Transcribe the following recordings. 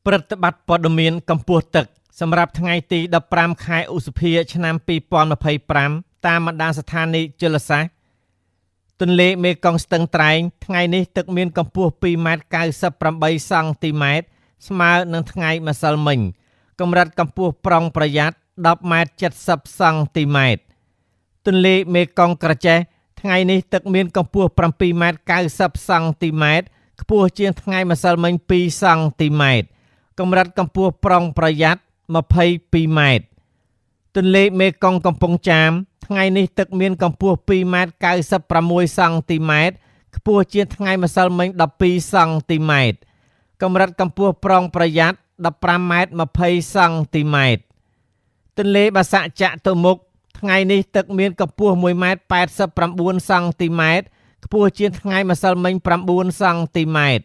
ព្រឹត្តិបត្រព័ត៌មានកម្ពស់ទឹកសម្រាប់ថ្ងៃទី15ខែឧសភាឆ្នាំ2025តាមបណ្ដាស្ថានីយ៍ជលសាស្ត្រទន្លេមេគង្គស្ទឹងត្រែងថ្ងៃនេះទឹកមានកម្ពស់2ម៉ែត្រ98សង់ទីម៉ែត្រស្មើនឹងថ្ងៃម្សិលមិញកម្រិតកម្ពស់ប្រុងប្រយ័ត្ន10ម៉ែត្រ70សង់ទីម៉ែត្រទន្លេមេគង្គក្រចេះថ្ងៃនេះទឹកមានកម្ពស់7ម៉ែត្រ90សង់ទីម៉ែត្រខ្ពស់ជាងថ្ងៃម្សិលមិញ2សង់ទីម៉ែត្រកម្រិតកម្ពស់ប្រុងប្រយ័ត្ន22ម៉ែត្រទន្លេមេគង្គកំពង់ចាមថ្ងៃនេះទឹកមានកម្ពស់2ម៉ែត្រ96សង់ទីម៉ែត្រខ្ពស់ជាងថ្ងៃម្សិលមិញ12សង់ទីម៉ែត្រកម្រិតកម្ពស់ប្រុងប្រយ័ត្ន15ម៉ែត្រ20សង់ទីម៉ែត្រទន្លេបាសាក់ចតុមុខថ្ងៃនេះទឹកមានកម្ពស់1ម៉ែត្រ89សង់ទីម៉ែត្រខ្ពស់ជាងថ្ងៃម្សិលមិញ9សង់ទីម៉ែត្រ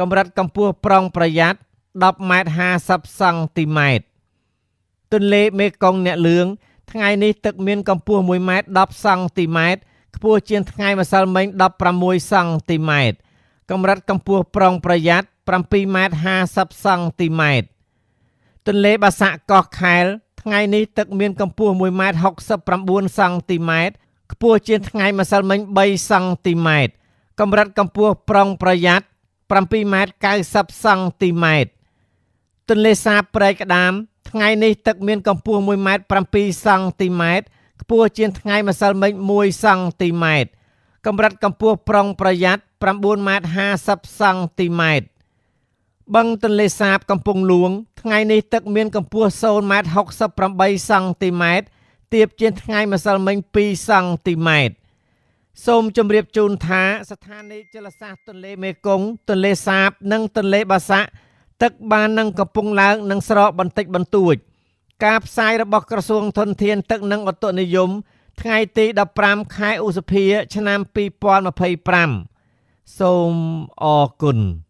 កម្រិតកម្ពស់ប្រុងប្រយ័ត្ន10ម៉ែត្រ50សង់ទីម៉ែត្រទន្លេមេគង្គអ្នកលឿងថ្ងៃនេះទឹកមានកម្ពស់1ម៉ែត្រ10សង់ទីម៉ែត្រខ្ពស់ជាងថ្ងៃម្សិលមិញ16សង់ទីម៉ែត្រកម្រិតកម្ពស់ប្រុងប្រយ័ត្ន7ម៉ែត្រ50សង់ទីម៉ែត្រទន្លេបាសាក់កោះខែលថ្ងៃនេះទឹកមានកម្ពស់1ម៉ែត្រ69សង់ទីម៉ែត្រខ្ពស់ជាងថ្ងៃម្សិលមិញ3សង់ទីម៉ែត្រកម្រិតកម្ពស់ប្រុងប្រយ័ត្ន7ម៉ែត្រ90សង់ទីម៉ែត្រទន្លេសាបព្រែកក្តាមថ្ងៃនេះទឹកមានកម្ពស់1ម៉ែត្រ7សង់ទីម៉ែត្រខ្ពស់ជាងថ្ងៃម្សិលមិញ1សង់ទីម៉ែត្រកម្រិតកម្ពស់ប្រុងប្រយ័ត្ន9ម៉ែត្រ50សង់ទីម៉ែត្របឹងទន្លេសាបកំពង់លួងថ្ងៃនេះទឹកមានកម្ពស់0ម៉ែត្រ68សង់ទីម៉ែត្រទាបជាងថ្ងៃម្សិលមិញ2សង់ទីម៉ែត្រសូមជម្រាបជូនថាស្ថានីយ៍ជលសាស្ត្រទន្លេមេគង្គទន្លេសាបនិងទន្លេបាសាក់ទឹកបាននឹងកំពុងឡើងនិងស្រកបន្តិចបន្តួចការផ្សាយរបស់ក្រសួងធនធានទឹកនិងឧតុនិយមថ្ងៃទី15ខែឧសភាឆ្នាំ2025សូមអរគុណ។